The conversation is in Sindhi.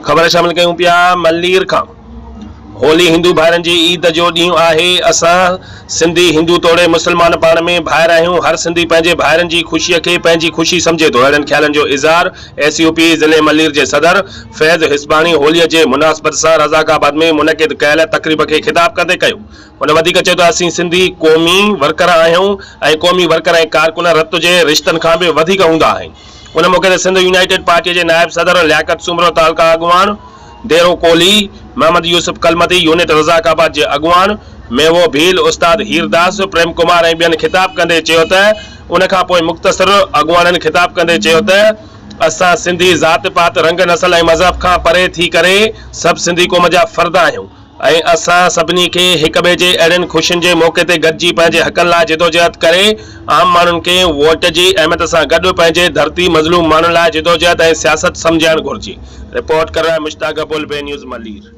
خبر شامل ڪيون پيا ملير کان هولي هندو ڀائرن جي عيد جو ڏينهن آهي اسان سنڌي هندو توڙي مسلمان پاڻ ۾ ڀائر آهيون هر سنڌي پنهنجي ڀائرن جي خوشي کي پنهنجي خوشي سمجهي ٿو اهڙن خيالن جو اظهار ايس يو پي ضلعي ملير جي صدر فيض هسباڻي هولي جي مناسبت سان رزاق آباد ۾ منعقد ڪيل تقريب کي خطاب ڪندي ڪيو هن وڌيڪ چيو ته اسين سنڌي قومي ورڪر آهيون ۽ قومي ورڪر ۽ ڪارڪن رت جي رشتن کان به وڌيڪ هوندا آهن. ان موقعي تي سنڌ يونائيٽيڊ پارٽيء جي نائب صدر لياقت سومرو، تعلقه اڳواڻ ديرو ڪولهي، محمد يوسف ڪلمتي، يونٽ رزاق آباد جي اڳواڻ ميوو ڀيل، استاد هيرداس، پريم ڪمار ۽ ٻين خطاب ڪندي چيو ته ان کان پوء مختصر اڳواڻن خطاب ڪندي چيو ته اسان سنڌي ذات پات، رنگ نسل ۽ مذهب کان پري ٿي ڪري سڀ سنڌي قوم جا فرد آهيون. ۽ اسان سڀني کي هڪٻئي جي اهڙين خوشين جي موقعي تي گڏجي پنهنجي حقن لاء جدوجهد ڪري عام ماڻهن کي ووٽ جي اهميت سان گڏ پنهنجي ڌرتي مظلوم ماڻهن لاء جدوجهد ۽ سياست سمجهائڻ گهرجي. رپورٽ ڪرڻ لاء مشتاق ابول، بي نيوز ملير.